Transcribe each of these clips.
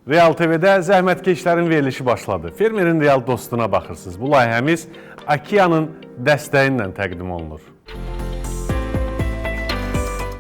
Real TV-də zəhmətkeşlərin verilişi başladı. Fermerin real dostuna baxırsınız. Bu layihəmiz Akiyanın dəstəyi ilə təqdim olunur.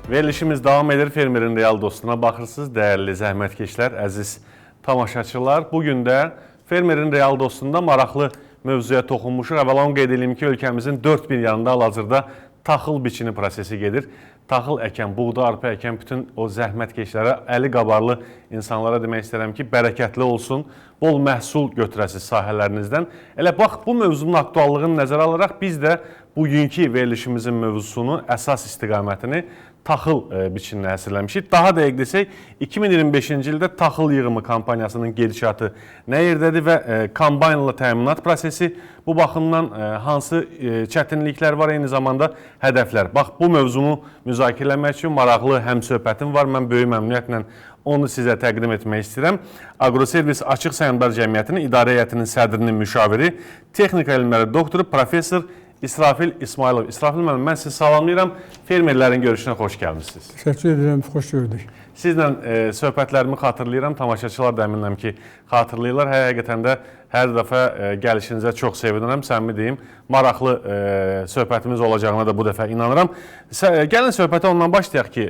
Verilişimiz davam edir. Fermerin real dostuna baxırsınız. Dəyərli zəhmətkeşlər, əziz tamaşaçılar. Bu gün də Fermerin real dostunda maraqlı mövzuya toxunmuşuq. Əvvəla onu qeyd edeyim ki, ölkəmizin dörd bir yanında hal-hazırda taxıl biçini prosesi gedir. Taxıl əkən, buğda, arpa əkən bütün o zəhmətkeşlərə, əli qabarlı insanlara demək istərəm ki, bərəkətli olsun, bol məhsul götürəsiniz sahələrinizdən. Elə bax, bu mövzunun aktuallığını nəzərə alaraq biz də bugünkü verilişimizin mövzusunu, əsas istiqamətini taxıl biçininə həsrləmişik. Daha dəqiq desək, 2025-ci ildə taxıl yığımı kampaniyasının gedişatı nə yerdədir və kombaynla təminat prosesi bu baxımdan hansı çətinliklər var, eyni zamanda hədəflər. Bax, bu mövzunu müzakirə eləmək üçün maraqlı həmsöhbətim var. Mən böyük məmnuniyyətlə onu sizə təqdim etmək istəyirəm. Agroservis Açıq Səhmdar Cəmiyyətinin İdarə Heyətinin sədrinin müşaviri, texnika elmləri doktoru, professor İsrafil İsmayılov. İsrafil müəllim, mən sizi salamlayıram. Fermerlərin görüşünə xoş gəlmisiniz. Təşəkkür edirəm, xoş gördük. Sizlə söhbətlərimi xatırlayıram. Tamaşaçılar da əminəm ki, xatırlayırlar. Həqiqətən də hər dəfə gəlişinizə çox sevinirəm, səmimi deyim. Maraqlı söhbətimiz olacağına da bu dəfə inanıram. Gəlin söhbətə ondan başlayaq ki,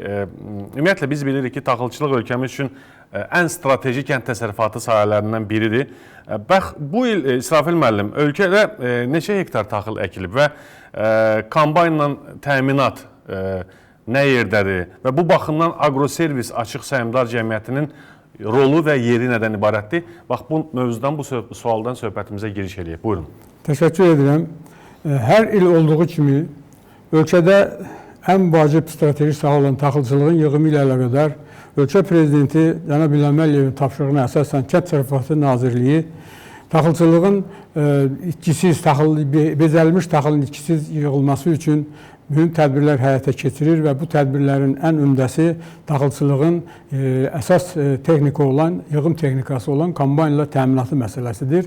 ümumiyyətlə biz bilirik ki, taxılçılıq ölkəmiz üçün ən strateji kənd təsərrüfatı sahələrindən biridir. Bax, bu il İsrafil müəllim, ölkədə neçə hektar taxıl əkilib və kombaynla təminat nə yerdədir və bu baxımdan Agroservis Açıq Səhmdar Cəmiyyətinin rolu və yeri nədən ibarətdir? Bax, bu mövzudan, bu sualdan söhbətimizə giriş eləyək. Buyurun. Təşəkkür edirəm. Hər il olduğu kimi ölkədə ən vacib strateji sahə olan taxılçılığın yığımı ilə əlaqədar ölkə prezidenti cənab İlham Əliyevin tapşırığına əsasən Kənd Təsərrüfatı Nazirliyi taxılçılığın itkisiz, bezəlmiş taxılın itkisiz yığılması üçün mühüm tədbirlər həyata keçirir və bu tədbirlərin ən ümdəsi taxılçılığın əsas texnika olan, yığım texnikası olan kombaynla təminatı məsələsidir.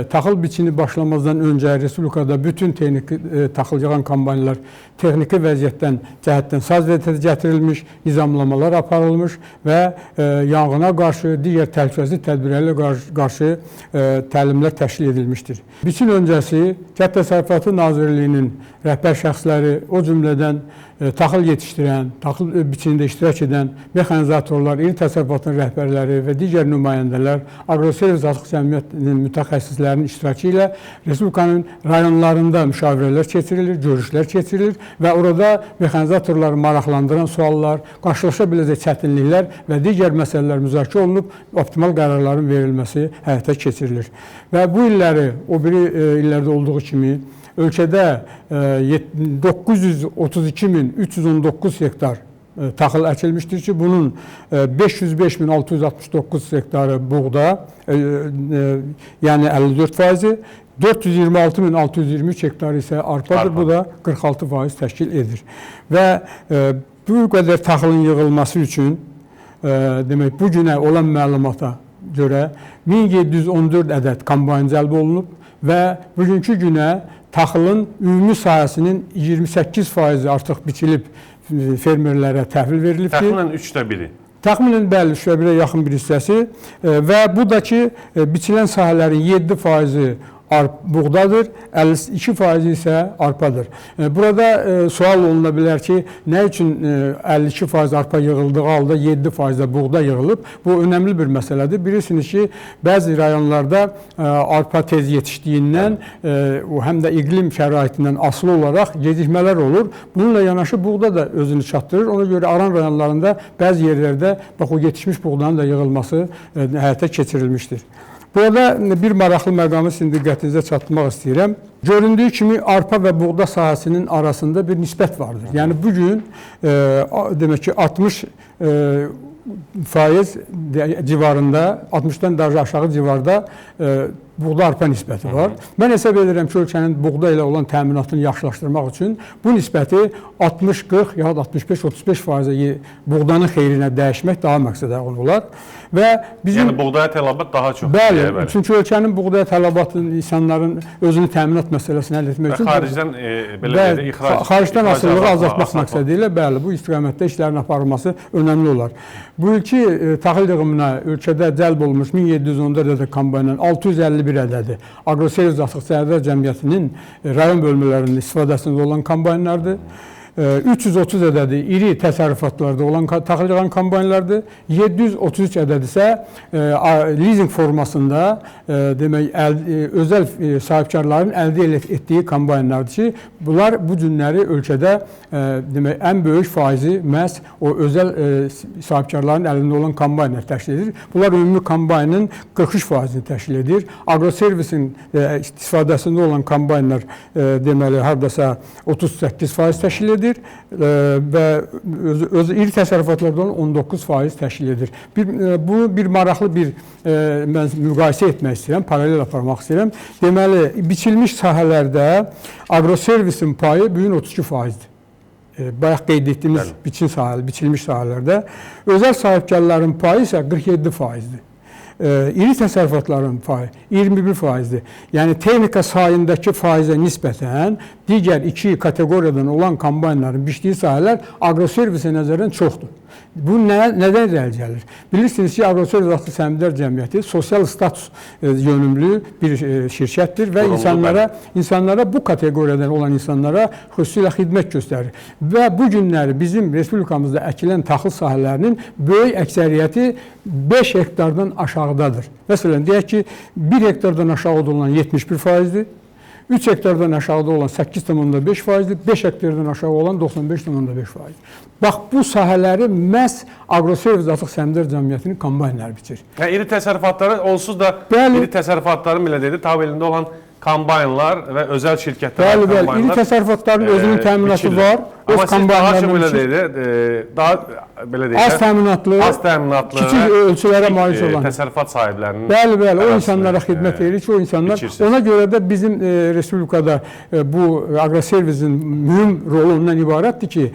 Taxıl biçini başlamazdan öncə Respublikada bütün texniki, taxıl yığan kombaynlar texniki vəziyyətdən, cəhətdən saz vəziyyətə gətirilmiş, nizamlamalar aparılmış və yanğına qarşı, digər təhlükəsizlik tədbirləri qarşı təlimlər təşkil edilmişdir. Biçin öncəsi Kənd Təsərrüfatı Nazirliyinin rəhbər şəxsləri, o cümlədən taxıl yetişdirən, taxıl biçinində iştirak edən mexanizatorlar, iri təsərrüfatın rəhbərləri və digər nümayəndələr, Agroservis Açıq Cəmiyyətinin mütəxəssislərinin iştirakı ilə Respublikanın rayonlarında müşavirələr keçirilir, görüşlər keçirilir və orada mexanizatorları maraqlandıran suallar, qarşılaşa biləcək çətinliklər və digər məsələlər müzakirə olunub, optimal qərarların verilməsi həyata keçirilir. Və bu illəri, o biri illərdə olduğu kimi, ölkədə 932.319 hektar taxıl əkilmişdir ki, bunun 505.669 hektarı buğda, yəni 54%, 426.623 hektar isə arpadır, Arpa. Bu da 46% təşkil edir. Və bu qədər taxılın yığılması üçün, demək, bu günə olan məlumata görə 1714 ədəd kombayn cəlb olunub və bugünkü günə taxılın ümumi sahəsinin 28% artıq biçilib fermerlərə təhvil verilibdir. Təxminən 3də 1-i. Təxminən bəli, 3də 1-ə yaxın bir hissəsi və bu da ki, biçilən sahələrin 7% buğdadır, 52% isə arpadır. Burada sual oluna bilər ki, nə üçün 52% arpa yığıldığı halda 7% də buğda yığılıb? Bu önəmli bir məsələdir. Bilirsiniz ki, bəzi rayonlarda arpa tez yetişdiyindən, o həm də iqlim şəraitindən asılı olaraq gecikmələr olur. Bununla yanaşı buğda da özünü çatdırır. Ona görə Aran rayonlarında bəzi yerlərdə bax, o yetişmiş buğdanın da yığılması həyata keçirilmişdir. Burada bir maraqlı məqamı sizin diqqətinizə çatdırmaq istəyirəm. Göründüyü kimi arpa və buğda sahəsinin arasında bir nisbət vardır. Yəni bugün demək ki, 60 faiz civarında, 60-dan daha aşağı civarda buğda-arpa nisbəti var. Mən hesab edirəm ki, ölkənin buğda ilə olan təminatını yaxşılaşdırmaq üçün bu nisbəti 60-40 yaxud 65-35% buğdanın xeyrinə dəyişmək daha məqsədə uyğun olar. Və bizim, yəni buğdaya tələbat daha çox. Bəli, çünki ölkənin buğdaya tələbatını insanların özünü təminat məsələsini həll etmək üçün xaricdən belə deyək, ixrac, xaricdən asılılığı azaltmaq məqsədi ilə, bəli, bu istiqamətdə işlərin aparılması önəmli olar. Bu ilki taxıl yığımına ölkədə cəlb olunmuş 1714 ədəd kombayndan 651 ədədi Agroservis Açıq Səhmdar Cəmiyyətinin rayon bölmələrinin istifadəsində olan kombaynlardır. 330 ədədi iri təsərrüfatlarda olan taxıl yığan kombaynlardır. 733 ədədi isə lizinq formasında demək özəl sahibkarların əldə etdiyi kombaynlardır ki, bunlar bu günləri ölkədə demək ən böyük faizi məhz o özəl sahibkarların əlində olan kombaynlar təşkil edir. Bunlar ümumi kombaynın 43%-ni təşkil edir. Agroservisin istifadəsində olan kombaynlar deməli hardasa 38% təşkil edir və öz iri təsərrüfatlarda olan 19% təşkil edir. Bu bir maraqlı bir mən müqayisə etmək istəyirəm, paralel aparmaq istəyirəm. Deməli, biçilmiş sahələrdə agroservisin payı bu gün 32%-dir. Bayaq qeyd etdiyimiz biçin sahəli, biçilmiş sahələrdə özəl sahibkarların payı isə 47%-dir. İri təsərrüfatların payı 21%-dir. Yəni texnika sayındakı faizə nisbətən digər iki kateqoriyadan olan kombaynların biçdiyi sahələr agroservisə nəzərən çoxdur. Bu nədən irəli gəlir? Bilirsiniz ki, Agroservis Açıq Səhmdar Cəmiyyəti sosial status yönümlü bir şirkətdir və insanlara bu kateqoriyadan olan insanlara xüsusilə xidmət göstərir. Və bu günləri bizim respublikamızda əkilən taxıl sahələrinin böyük əksəriyyəti 5 hektardan aşağıdadır. Məsələn, deyək ki, 1 hektardan aşağıda olan 71%-dir. 3 hektardan aşağıda olan 8,5%-dir, 5 hektardan aşağı olan 95,5%. Bax, bu sahələri məhz Agroservis Açıq Səhmdar Cəmiyyətinin kombaynları biçir. Yəni, iri təsərrüfatları onsuz da, bəli, iri təsərrüfatların belə dedi, tabelində olan kombaynlar və özəl şirkətlər bəli, bəli, kombaynlar. İri təsərrüfatların özünün təminatı var. Amma siz daha çox belə deyil, daha belə deyil, az təminatlı, kiçik ölçülərə malik olan təsərrüfat sahiblərinin. Bəli, bəli, o insanlara xidmət edir ki, o insanlar. Ona görə də bizim respublikada bu agroservisin mühüm rolu ondan ibarətdir ki,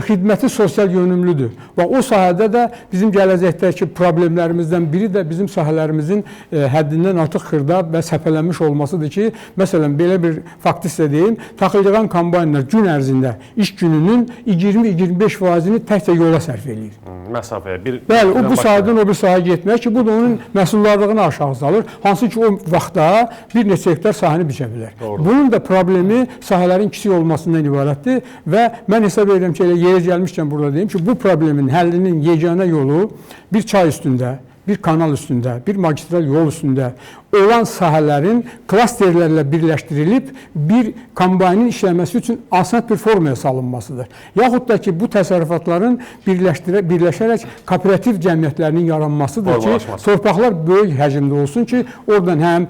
xidməti sosial yönümlüdür. Və o sahədə də bizim gələcəkdəki problemlərimizdən biri də bizim sahələrimizin həddindən artıq xırda və səpələnmiş olmasıdır ki, məsələn, belə bir faktı sizə deyim, taxıl yığan kombaynlar gün ərzində iş gününün 20-25%-ni təkcə yola sərf eləyir. Məsafəyə. Bəli, o bu sahədən o bir sahəyə getmək ki, bu da onun məhsuldarlığını aşağı salır. Hansı ki, o vaxtda bir neçə hektar sahəni biçə bilər. Doğru. Bunun da problemi sahələrin kiçik olmasından ibarətdir və mən hesab edirəm ki, elə yeri gəlmişkən burada deyim ki, bu problemin həllinin yeganə yolu bir çay üstündə, bir kanal üstündə, bir magistral yol üstündə olan sahələrin klasterlərlə birləşdirilib bir kombaynin işləməsi üçün asan bir formaya salınmasıdır. Yaxud da ki, bu təsərrüfatların birləşərək kooperativ cəmiyyətlərinin yaranmasıdır ki, torpaqlar böyük həcmdə olsun ki, oradan həm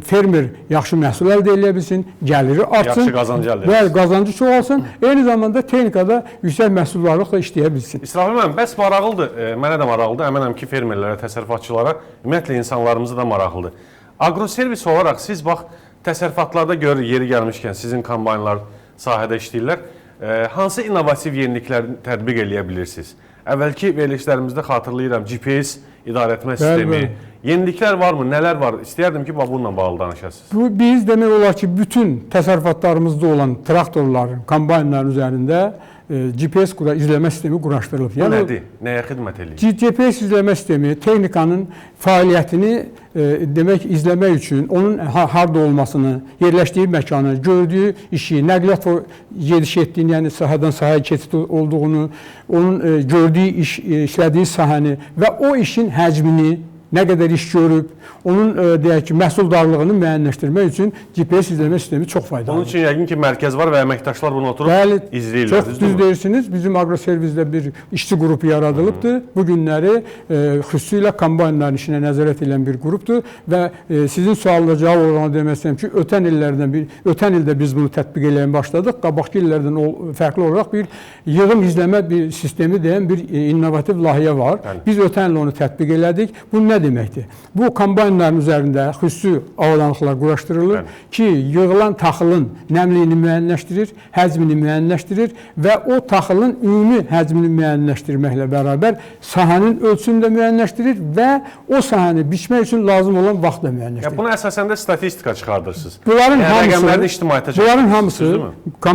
fermer yaxşı məhsul əldə edə bilsin, gəliri artsın, yaxşı qazancı əldə etsin, bəli, qazancı çoxalsın, eyni zamanda texnikada yüksək məhsuldarlıqla işləyə bilsin. İsrafil müəllim, bəs maraqlıdır, mənə də maraqlıdır, əminəm ki, fermerlərə, təsərrüfatçılara, ümumiyyətlə insanlarımıza da maraqlıdır. Agroservis olaraq siz bax, təsərrüfatlarda görür, yeri gəlmişkən sizin kombaynlar sahədə işləyirlər. Hansı innovativ yeniliklər tətbiq eləyə bilirsiniz? Əvvəlki verilişlərimizdə xatırlayıram, GPS idarəetmə sistemi. Yeniliklər varmı? Nələr var? İstəyərdim ki, bununla bağlı danışasınız. Bu, biz demək olar ki, bütün təsərrüfatlarımızda olan traktorların, kombaynların üzərində GPS izləmə sistemi quraşdırılıb. Bu nədir? Nəyə xidmət eləyir? GPS izləmə sistemi texnikanın fəaliyyətini demək izləmək üçün onun harda olmasını, yerləşdiyi məkanı, gördüyü işi, nəqliyyat gediş etdiyini, yəni sahədən sahəyə keçid olduğunu, onun gördüyü iş, işlədiyi sahəni və o işin həcmini, nə qədər iş görüb, onun deyək ki, məhsuldarlığını müəyyənləşdirmək üçün GPS izləmə sistemi çox faydalıdır. Onun üçün yəqin ki, mərkəz var və əməkdaşlar bunu oturub bəli, izləyirlər. Çox düz deyirsiniz. Bizim agroservisdə bir işçi qrupu yaradılıbdır. Bu günləri xüsusilə kombaynların işinə nəzarət edən bir qrupdur və sizin sualına cavab olaraq demək istəyirəm ki, ötən ildə biz bunu tətbiq eləməyə başladıq. Qabaqki illərdən fərqli olaraq bir yığım izləmə bir sistemi deyən bir innovativ layihə var. Bəli. Biz ötən il onu tətbiq elədik. Bu nə nə deməkdir? Bu kombaynların üzərində xüsusi avadanlıqlar quraşdırılır ki, yığılan taxılın nəmliyini müəyyənləşdirir, həcmini müəyyənləşdirir və o taxılın ümumi həcmini müəyyənləşdirməklə bərabər sahənin ölçüsünü də müəyyənləşdirir və o sahəni biçmək üçün lazım olan vaxt da müəyyənləşdirir. Buna əsasən də statistika çıxardırsınız. Bunların hamısı, bunların hamısı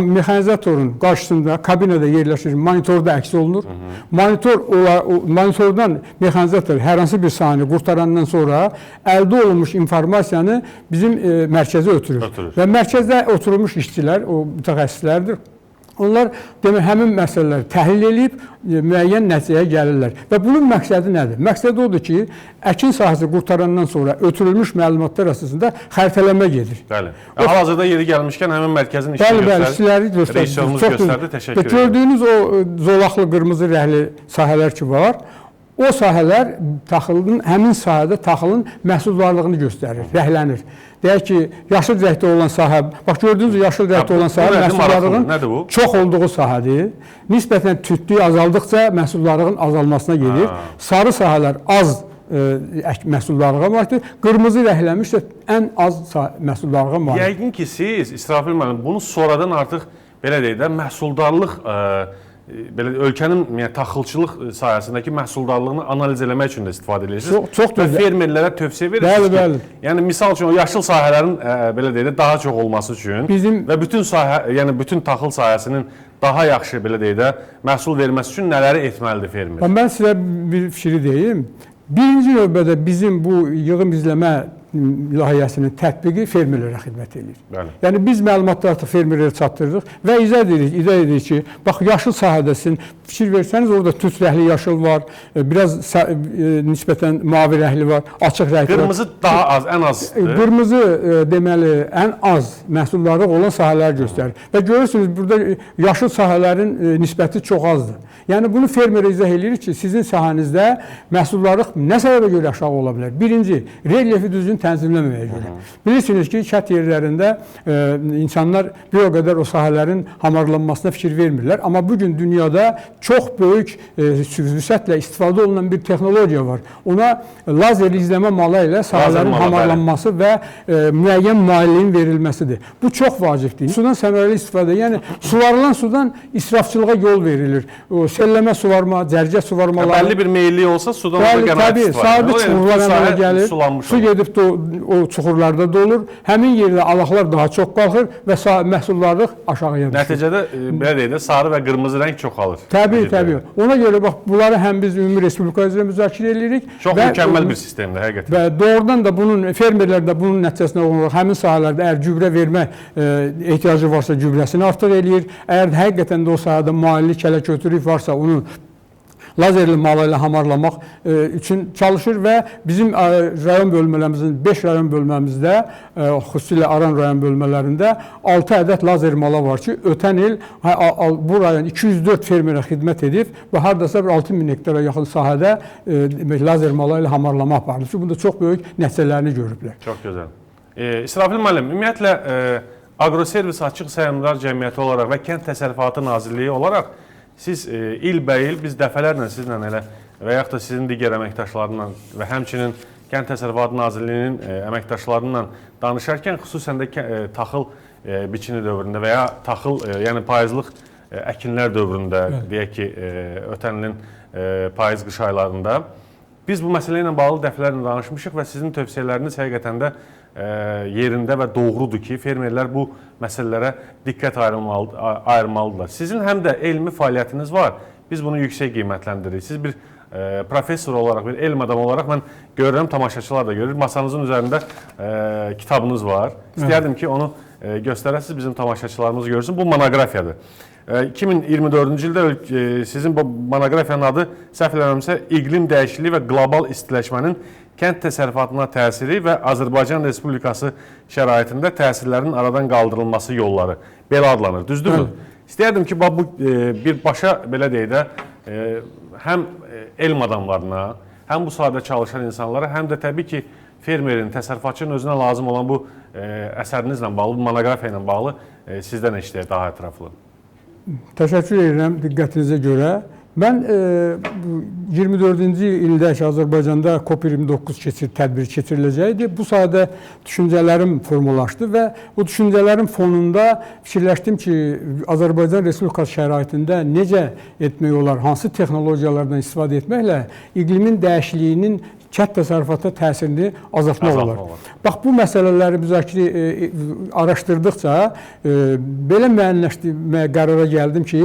mexanizatorun qarşısında, kabinada yerləşir, monitorda əks olunur. Monitordan mexanizator hər hansı bir sahəni qurtarandan sonra əldə olunmuş informasiyanı bizim mərkəzə ötürür. Və mərkəzdə oturulmuş işçilər, o mütəxəssislərdir. Onlar demək, həmin məsələləri təhlil edib müəyyən nəticəyə gəlirlər. Və bunun məqsədi nədir? Məqsədi odur ki, əkin sahəsi qurtarandan sonra ötürülmüş məlumatlar əsasında xəritələmə gedir. Bəli. Hal-hazırda yeri gəlmişkən həmin mərkəzin işini göstərdi. Rejissorumuz göstərdi. Təşəkkür edirəm. Gördüyünüz o zolaqlı qırmızı rəngli sahələr ki var, o sahələr taxılın, həmin sahədə taxılın məhsuldarlığını göstərir, rənglənir. Deyək ki, yaşıl rəngdə olan sahə, bax gördüyünüz yaşıl rəngdə olan sahə məhsuldarlığın çox olduğu sahədir. Nisbətən tütlüyü azaldıqca məhsuldarlığın azalmasına gedir. Sarı sahələr az məhsuldarlığa malikdir. Qırmızı rənglənmişsə ən az məhsuldarlığa malikdir. Yəqin ki, siz, İsrafil müəllim, bunu sonradan artıq belə deyək də, məhsuldarlıq belə ölkənin yəni, taxılçılıq sahəsindəki məhsuldarlığını analiz eləmək üçün də istifadə edirsiniz. Çox və fermerlərə tövsiyə verirsiniz bəli, bəli. Yəni misal üçün o yaşıl sahələrin belə deyək də daha çox olması üçün bizim və bütün sahə, yəni bütün taxıl sahəsinin daha yaxşı belə deyək də məhsul verməsi üçün nələri etməlidir fermer? Mən sizə bir fikri deyim. Birinci növbədə bizim bu yığım izləmə layihəsinin tətbiqi fermerlərə xidmət edir. Bəli. Yəni biz məlumatları artıq fermerlərə çatdırırıq və izah edirik ki, bax yaşıl sahədə sizin fikir versəniz orada tüt rəngli yaşıl var, biraz nisbətən mavi rəngli var, açıq rəngli var. Qırmızı daha az, ən azdır. Qırmızı deməli ən az məhsuldarlıq olan sahələri göstərir. Və görürsünüz burada yaşıl sahələrin nisbəti çox azdır. Yəni bunu fermerə izah edirik ki, sizin sahənizdə məhsuldarlıq nə səbəbə görə aşağı ola bilər? Birinci, relyefi düzgün tənzimləməməyə görə. Bilirsiniz ki, kənd yerlərində insanlar bir o qədər o sahələrin hamarlanmasına fikir vermirlər. Amma bugün dünyada çox böyük vüsətlə istifadə olunan bir texnologiya var. Ona lazerli izləmə malı ilə sahələrin hamarlanması və müəyyən mailliyin verilməsidir. Bu çox vacibdir. Sudan səmərəli istifadə, yəni suvarılan sudan israfçılığa yol verilir. O, selləmə suvarma, cərgə suvarmaları. Bəlli bir meyillik olsa sudan da qənaət istifadə. Bəli, təbii, çuxurlar əmələ gəlir. Su gedib o çuxurlarda dolur. Həmin yerdə alaqlar daha çox qalxır və məhsuldarlıq aşağıya düşür. Nəticədə belə deyək də sarı və qırmızı rəng çoxalır. Təbii, təbii. Ona görə bax bunları həm biz ümumi respublika üzrə müzakirə edirik. Çox mükəmməl bir sistemdir həqiqətən. Və doğrudan da bunun fermerlər də bunun nəticəsinə olaraq həmin sahələrdə əgər gübrə vermə ehtiyacı varsa gübrəsini artır eləyir. Əgər həqiqətən də o sahədə mailli kələk ötürük varsa onu lazerli malı ilə hamarlamaq üçün çalışır və bizim rayon bölmələrimizin 5 rayon bölməmizdə, xüsusilə Aran rayon bölmələrində 6 ədəd lazer mala var ki, ötən il bu rayon 204 fermerə xidmət edib və hardasa bir 6000 hektara yaxın sahədə lazer malı ilə hamarlama aparılır. Çünki bunda çox böyük nəticələrini görüblər. Çox gözəl. İsrafil müəllim, ümumiyyətlə Agroservis Açıq Səhmdar Cəmiyyəti olaraq və Kənd Təsərrüfatı Nazirliyi olaraq siz ilbəil biz dəfələrlə sizlə elə və yaxud da sizin digər əməkdaşlarınla və həmçinin Kənd Təsərrüfatı Nazirliyinin əməkdaşlarıyla danışarkən xüsusən də taxıl biçini dövründə və ya taxıl, yəni payızlıq əkinlər dövründə, deyək ki, ötən ilin payız-qış aylarında biz bu məsələ ilə bağlı dəfələrlə danışmışıq və sizin tövsiyələriniz həqiqətən də yerində və doğrudur ki, fermerlər bu məsələlərə diqqət ayırmalıdırlar. Sizin həm də elmi fəaliyyətiniz var. Biz bunu yüksək qiymətləndiririk. Siz bir professor olaraq, bir elm adamı olaraq mən görürəm, tamaşaçılar da görür. Masanızın üzərində kitabınız var. İstəyərdim ki, onu göstərəsiniz, bizim tamaşaçılarımız görsün. Bu monoqrafiyadır. 2024-cü ildə sizin bu monoqrafiyanın adı, səhv eləmirəmsə, İqlim dəyişikliyi və qlobal istiləşmənin kənd təsərrüfatına təsiri və Azərbaycan Respublikası şəraitində təsirlərin aradan qaldırılması yolları belə adlanır. Düzdürmü? İstəyərdim ki, bu birbaşa belə deyək də həm elm adamlarına, həm bu sahədə çalışan insanlara, həm də təbii ki, fermerin, təsərrüfatçının özünə lazım olan bu əsərinizlə bağlı, bu monoqrafiya ilə bağlı sizdən eşidək daha ətraflı. Təşəkkür edirəm diqqətinizə görə. Mən 24-cü ildə ki, Azərbaycanda COP29 tədbiri keçiriləcəkdi. Bu sahədə düşüncələrim formalaşdı və bu düşüncələrin fonunda fikirləşdim ki, Azərbaycan Respublikası şəraitində necə etmək olar, hansı texnologiyalardan istifadə etməklə iqlimin dəyişikliyinin kənd təsərrüfatına təsirini azaltmaq olar. Bax, bu məsələləri müzakirə araşdırdıqca belə müəyyənləşdirməyə qərara gəldim ki,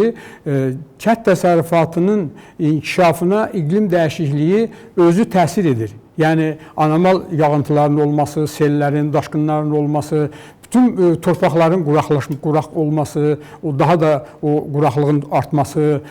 kənd təsərrüfatının inkişafına iqlim dəyişikliyi özü təsir edir. Yəni, anomal yağıntıların olması, sellərin, daşqınların olması, bütün torpaqların quraq olması, daha da o quraqlığın artması,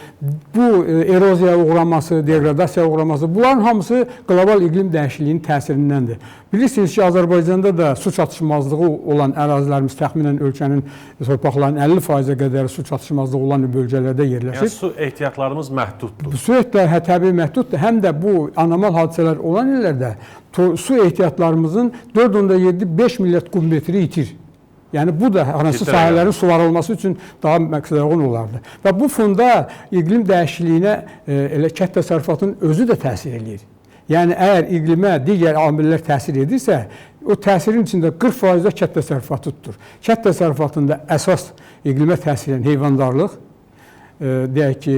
bu eroziyaya uğraması, deqradasiyaya uğraması, bunların hamısı qlobal iqlim dəyişikliyinin təsirindəndir. Bilirsiniz ki, Azərbaycanda da su çatışmazlığı olan ərazilərimiz təxminən ölkənin torpaqlarının 50%-ə qədər su çatışmazlığı olan bölgələrdə yerləşir. Yəni, su ehtiyatlarımız məhduddur. Su ehtiyatları təbii məhduddur. Həm də bu anomal hadisələr olan illərdə su ehtiyatlarımızın 4,7-5 milyard kubmetri itir. Yəni, bu da hansı sahələrin suvarılması üçün daha məqsədə uyğun olardı. Və bu fonda iqlim dəyişikliyinə elə kənd təsərrüfatının özü də təsir eləyir. Yəni, əgər iqlimə digər amillər təsir edirsə, o təsirin içində 40% kənd təsərrüfatı tutur. Kənd təsərrüfatında əsas iqlimə təsir edən heyvandarlıq, deyək ki,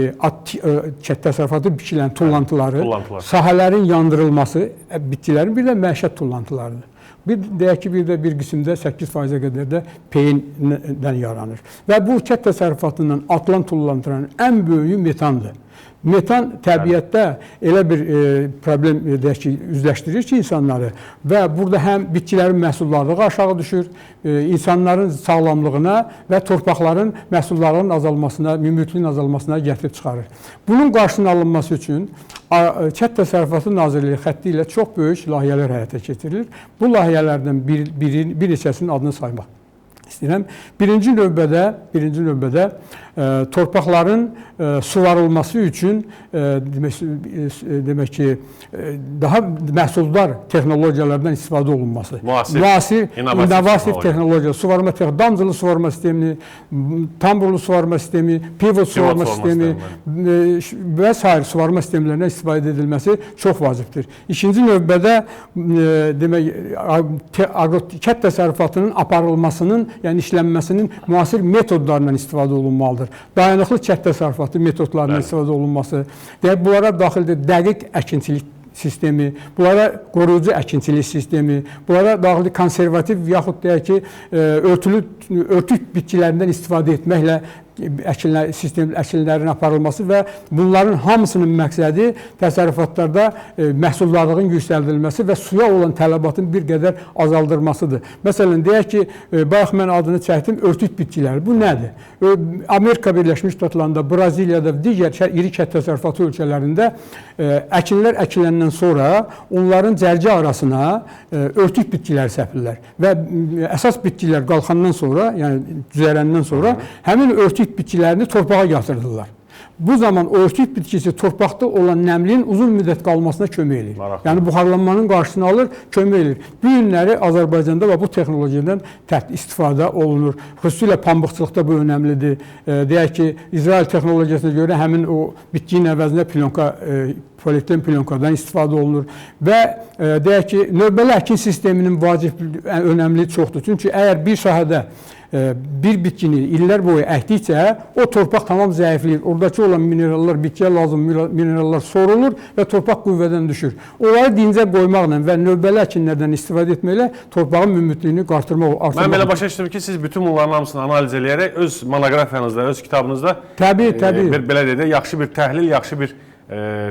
kənd təsərrüfatı biçilən tullantıları, sahələrin yandırılması, bitkilərin, bir də məişət tullantılarıdır. Bir, deyək ki, bir də bir qismdə 8%-ə qədər də peyindən yaranır. Və bu kənd təsərrüfatından atılan tullantıların ən böyüyü metandır. Metan təbiətdə elə bir problem deyək ki, üzləşdirir ki, insanları və burada həm bitkilərin məhsuldarlığı aşağı düşür, insanların sağlamlığına və torpaqların məhsuldarlığının azalmasına, mümkünlüyün azalmasına gətirib çıxarır. Bunun qarşısının alınması üçün Kənd Təsərrüfatı Nazirliyi xətti ilə çox böyük layihələr həyata keçirilir. Bu layihələrdən bir neçəsinin adını saymaq istəyirəm. Birinci növbədə torpaqların suvarılması üçün demək ki, daha məhsuldar texnologiyalardan istifadə olunması. Müasir, innovativ texnologiya, suvarma, damcılı suvarma sistemi, tamburlu suvarma sistemi, pivot suvarma sistemi və sair suvarma sistemlərindən istifadə edilməsi çox vacibdir. İkinci növbədə demək, kənd təsərrüfatının aparılmasının, yəni işlənməsinin müasir metodlarından istifadə olunmalıdır. Dayanıqlı kənd təsərrüfatı metodlarından istifadə olunması, deyək, bunlara daxildir dəqiq əkinçilik sistemi, bunlara qoruyucu əkinçilik sistemi, bunlara daxildir konservativ yaxud deyək ki, örtük bitkilərindən istifadə etməklə əkinlərin aparılması və bunların hamısının məqsədi təsərrüfatlarda məhsuldarlığın yüksəldilməsi və suya olan tələbatın bir qədər azaldırmasıdır. Məsələn, deyək ki, bayaq mən adını çəkdim, örtük bitkiləri. Bu nədir? Amerika Birləşmiş Ştatlarında, Braziliyada, digər iri kənd təsərrüfatı ölkələrində əkinlər əkiləndən sonra onların cərgə arasına örtük bitkiləri səpirlər və əsas bitkilər qalxandan sonra, yəni düzələndən sonra həmin örtük bitkilərini torpağa yatırdılar. Bu zaman o örtük bitkisi torpaqda olan nəmliyin uzun müddət qalmasına kömək eləyir. Maraqlı. Yəni buxarlanmanın qarşısını alır, kömək eləyir. Bu günləri Azərbaycanda və bu texnologiyadan istifadə olunur. Xüsusilə pambıqçılıqda bu önəmlidir. Deyək ki, İsrail texnologiyasına görə həmin o bitkinin əvəzinə plyonka, polietilen plyonkadan istifadə olunur və deyək ki, növbəli əkin sisteminin vacib önəmli çoxdur. Çünki əgər bir sahədə bir bitkini illər boyu əkdikcə o torpaq tamam zəifləyir. Oradakı olan minerallar, bitkiyə lazım minerallar sorulur və torpaq qüvvədən düşür. Onları dincə qoymaqla və növbəli əkinlərdən istifadə etməklə torpağın münbitliyini artırmaq. Mən belə başa düşdüm ki, siz bütün bunların hamısını analiz eləyərək öz monoqrafiyanızda, öz kitabınızda təbii. Bir, belə deyək, yaxşı bir təhlil, yaxşı bir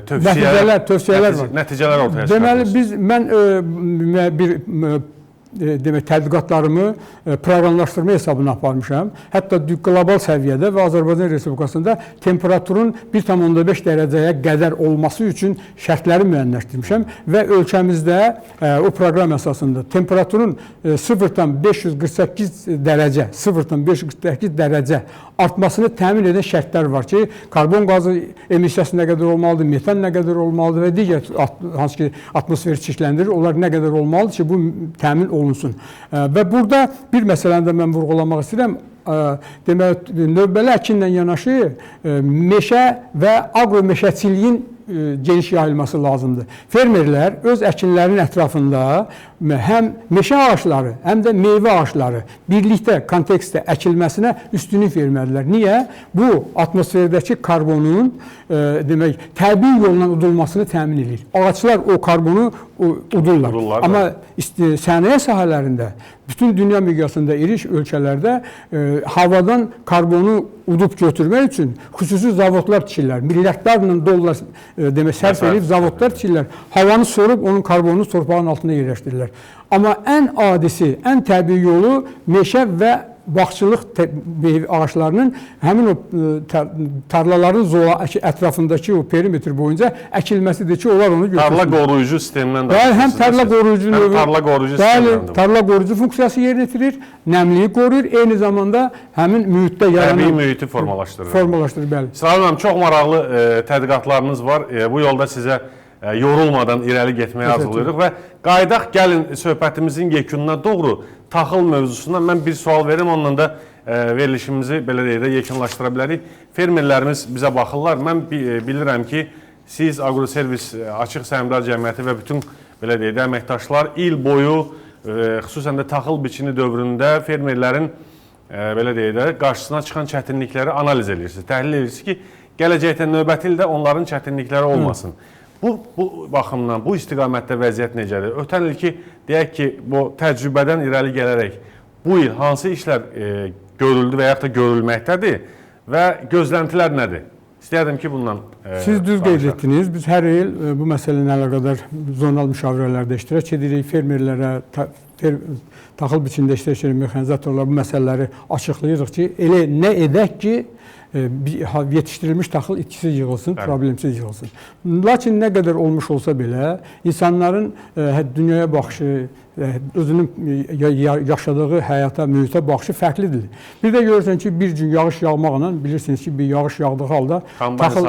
tövsiyələr, tövsiyələr var. Nəticələr ortaya çıxardırsınız. Deməli, mən bir demək, tədqiqatlarımı proqramlaşdırma hesabına aparmışam. Hətta qlobal səviyyədə və Azərbaycan Respublikasında temperaturun 1,5 dərəcəyə qədər olması üçün şərtləri müəyyənləşdirmişəm və ölkəmizdə o proqram əsasında temperaturun 0,548 dərəcə, 0,548 dərəcə artmasını təmin edən şərtlər var ki, karbon qazı emissiyası nə qədər olmalıdır, metan nə qədər olmalıdır və digər hansı ki atmosferi çirkləndirir, onlar nə qədər olmalıdır ki, bu təmin olunsun. Və burada bir məsələni də mən vurğulamaq istəyirəm. demək, növbəli əkinlə yanaşı meşə və aqromeşəçiliyin geniş yayılması lazımdır. Fermerlər öz əkinlərinin ətrafında həm meşə ağacları, həm də meyvə ağacları birlikdə kontekstdə əkilməsinə üstünlük verməlidirlər. Niyə? Bu atmosferdəki karbonun demək, təbii yolla udulmasını təmin edir. Ağaclar o karbonu udurlar. Amma sənaye sahələrində, bütün dünya miqyasında iri ölkələrdə havadan karbonu udub götürmək üçün xüsusi zavodlar tikirlər. Milyardlarla dollar demək, sərf edib zavodlar tikirlər. Havanı sorub onun karbonunu torpağın altına yerləşdirirlər. Amma ən adisi, ən təbii yolu meşə və bağçılıq ağaclarının həmin o tarlaların zola ətrafındakı o perimetr boyunca əkilməsidir ki, onlar onu götürsün. Tarla qoruyucu sistemindən də. Həm tarla qoruyucu növü, tarla qoruyucu sistemindən. Tarla qoruyucu funksiyası yerinə yetirir, nəmliyi qoruyur, eyni zamanda həmin mühitdə yaranan təbii mühiti formalaşdırır. Formalaşdırır, bəli. İsrail müəllim, çox maraqlı tədqiqatlarınız var. Bu yolda sizə yorulmadan irəli getməyi arzulayırıq və qayıdaq gəlin söhbətimizin yekununa doğru taxıl mövzusundan mən bir sual verim, onunla da verilişimizi belə deyək də yekunlaşdıra bilərik. Fermerlərimiz bizə baxırlar. Mən bilirəm ki, siz Agroservis Açıq Səhmdar Cəmiyyəti və bütün belə deyək də əməkdaşlar il boyu, xüsusən də taxıl biçini dövründə fermerlərin belə deyək də qarşısına çıxan çətinlikləri analiz edirsiniz, təhlil edirsiniz ki, gələcəkdə növbəti ildə onların çətinlikləri olmasın. Bu baxımdan, bu istiqamətdə vəziyyət necədir? Ötən il ki, deyək ki, bu təcrübədən irəli gələrək bu il hansı işlər görüldü və yaxud da görülməkdədir və gözləntilər nədir? İstəyərdim ki, bundan siz düz qeyd etdiniz. Biz hər il bu məsələ ilə əlaqədar zonal müşavirələrdə iştirak edirik. Fermerlərə, taxıl biçimində iştirak edən mexanizatorlar bu məsələləri açıqlayırıq ki, elə nə edək ki, yetişdirilmiş taxıl itkisiz yığılsın, problemsiz yığılsın. Lakin nə qədər olmuş olsa belə, insanların dünyaya baxışı, özünün yaşadığı həyata, mühitə baxışı fərqlidir. Bir də görürsən ki, bir gün yağış yağmaqla, bilirsiniz ki, bir yağış yağdığı halda taxıl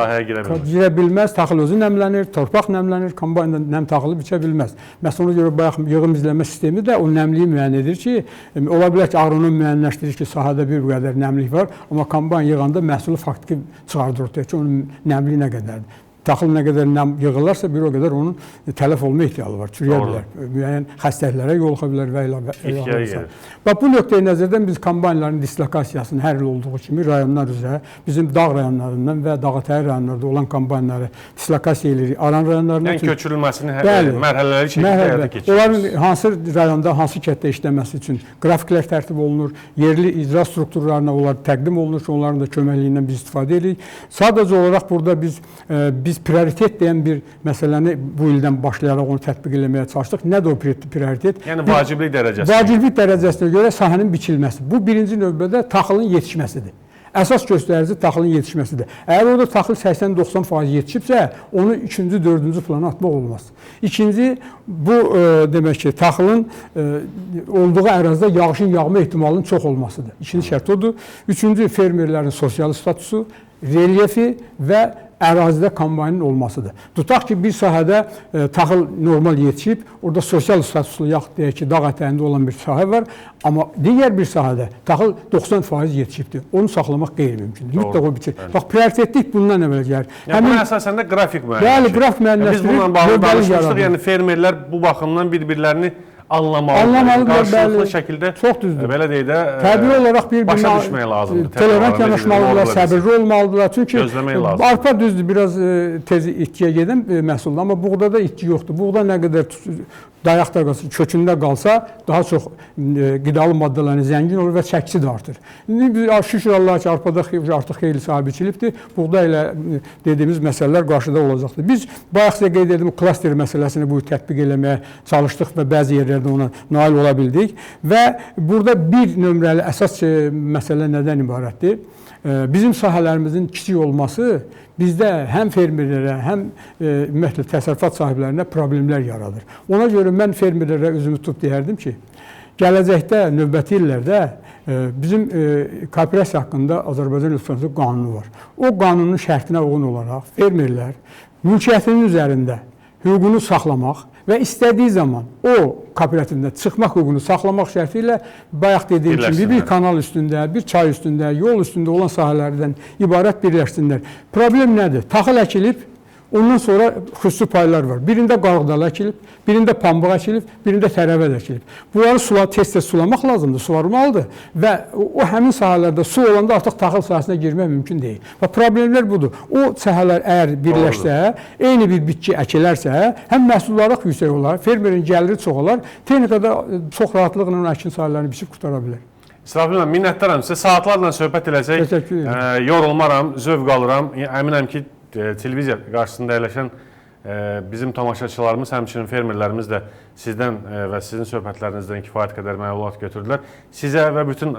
girə bilməz, taxıl özü nəmlənir, torpaq nəmlənir, kombaynda nəm taxılı biçə bilməz. Məhz ona görə bayaq yığım izləmə sistemi də o nəmliyi müəyyən edir ki, ola bilər ki, agronom müəyyənləşdirir ki, sahədə bir qədər nəmlik var, amma kombayn yığanda məhsulu faktiki çıxardır ortaya ki, onun nəmliyi nə qədərdir. Taxıl nə qədər nəm yığılarsa, bir o qədər onun tələf olma ehtiyalı var, çürüyə bilər, müəyyən xəstəliklərə yoluxa bilər və ilə. Bax, bu nöqteyi nəzərdən biz kombaynların dislokasiyasını hər il olduğu kimi rayonlar üzrə, bizim dağ rayonlarından və dağətəyi rayonlarda olan kombaynları dislokasiya edirik Aran rayonlarına. Yəni köçürülməsini mərhələləri şəkildə həyata keçiririk. Onların hansı rayonda, hansı kətdə işləməsi üçün qrafiklər tərtib olunur, yerli icra strukturlarına onlar təqdim olunur ki, onların da köməkliyindən biz istifadə edirik. Sadəcə olaraq burada biz prioritet deyən bir məsələni bu ildən başlayaraq onu tətbiq eləməyə çalışdıq. Nədir o prioritet? Yəni vaciblik dərəcəsi. Vaciblik dərəcəsinə görə sahənin biçilməsi. Bu birinci növbədə taxılın yetişməsidir. Əsas göstərici taxılın yetişməsidir. Əgər orada taxıl 80-90% yetişibsə, onu ikinci, dördüncü plana atmaq olmaz. İkinci, bu demək ki, taxılın olduğu ərazidə yağışın yağma ehtimalının çox olmasıdır. İkinci şərt odur. Üçüncü, fermerlərin sosial statusu, relyefi və ərazidə kombaynın olmasıdır. Tutaq ki, bir sahədə taxıl normal yetişib, orada sosial statuslu, yaxud deyək ki, dağ ətəyində olan bir sahə var, amma digər bir sahədə taxıl 90% yetişibdir. Onu saxlamaq qeyri-mümkündür. Mütləq o biçir. Bax, prioritetlik bundan əvvəl gəlir. Yəni, buna əsasən də qrafik müəyyənləşdirir. Bəli, qrafik müəyyənləşdirir. Biz bununla bağlı danışmışdıq, yəni fermerlər bu baxımdan bir-birlərini anlamalıdırlar, qarşılıqlı şəkildə, çox düzdür. Belə deyək də, təbii olaraq başa düşmək lazımdır. Tolerant yanaşmalıdırlar, səbirli olmalıdırlar. Çünki arpa düzdür, biraz tez itkiyə gedən məhsuldur, amma buğdada itki yoxdur. Buğda nə qədər dayaqda qalsa, kökündə qalsa, daha çox qidalı maddələrini zəngin olur və çəkisi də artır. İndi şükür Allaha ki, arpada artıq xeyli sahibi biçilibdir. Buğda ilə dediyimiz məsələlər qarşıda olacaqdır. Biz bayaq sizə qeyd etdim, klaster məsələsini bu tətbiq eləməyə çalışdıq və bəzi yerlərdə ona nail ola bildik. Və burada bir nömrəli əsas məsələ nədən ibarətdir? Bizim sahələrimizin kiçik olması bizdə həm fermerlərə, həm ümumiyyətlə təsərrüfat sahiblərinə problemlər yaradır. Ona görə mən fermerlərə üzümü tutub deyərdim ki, gələcəkdə, növbəti illərdə bizim kooperasiya haqqında Azərbaycan Respublikasının qanunu var. O qanunun şərtinə uyğun olaraq fermerlər mülkiyyətinin üzərində hüququnu saxlamaq Və istədiyi zaman o kooperativdən çıxmaq hüququnu saxlamaq şərti ilə bayaq dediyim kimi bir kanal üstündə, bir çay üstündə, yol üstündə olan sahələrdən ibarət birləşsinlər. Problem nədir? Taxıl əkilib, ondan sonra xüsusi paylar var. Birində qarğıdalı əkilib, birində pambıq əkilib, birində tərəvəz əkilib. Bunları tez-tez sulamaq lazımdır, suvarmalıdır və o həmin sahələrdə su olanda artıq taxıl sahəsinə girmək mümkün deyil. Və problemlər budur. O sahələr əgər birləşsə, eyni bir bitki əkilərsə, həm məhsuldarlıq yüksək olar, fermerin gəliri çox olar, texnikada çox rahatlıqla əkin sahələrini biçib qurtara bilər. İsrafil müəllim, minnətdaram sizə. Saatlarla söhbət eləsək, yorulmaram, zövq alıram. Əminəm ki, televiziya qarşısında əyləşən bizim tamaşaçılarımız, həmçinin fermerlərimiz də sizdən və sizin söhbətlərinizdən kifayət qədər məlumat götürdülər. Sizə və bütün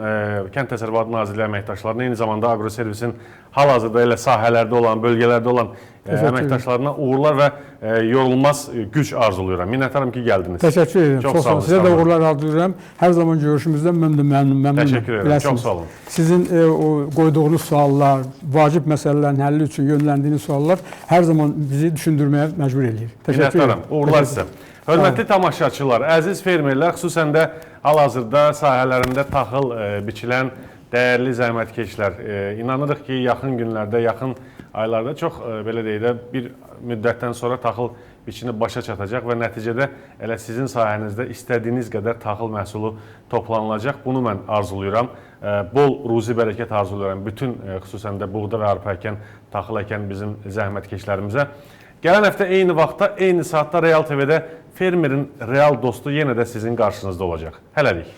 Kənd Təsərrüfatı Nazirliyi əməkdaşlarına, eyni zamanda Agroservisin hal-hazırda elə sahələrdə olan, bölgələrdə olan əməkdaşlarına uğurlar və yorulmaz güc arzulayıram. Minnətdaram ki, gəldiniz. Təşəkkür edirəm. Çox sağ olun. Sizə də uğurlar arzulayıram. Hər zaman görüşümüzdən mən də məmnunum. Təşəkkür edirəm. Çox sağ olun. Sizin o qoyduğunuz suallar, vacib məsələlərin həlli üçün yönləndiyiniz suallar hər zaman bizi düşündürməyə məcbur eləyir. Təşəkkür edirəm. Uğurlar sizə. Hörmətli tamaşaçılar, əziz fermerlər, xüsusən də hal-hazırda sahələrində taxıl biçilən dəyərli zəhmətkeşlər, inanırıq ki, yaxın günlərdə, yaxın aylarda çox belə deyək də bir müddətdən sonra taxıl biçini başa çatacaq və nəticədə elə sizin sahənizdə istədiyiniz qədər taxıl məhsulu toplanılacaq. Bunu mən arzulayıram. Bol ruzi bərəkət arzulayıram bütün xüsusən də buğda və arpa əkən, taxıl əkən bizim zəhmətkeşlərimizə. Gələn həftə eyni vaxtda, eyni saatda Real TV-də fermerin real dostu yenə də sizin qarşınızda olacaq. Hələlik.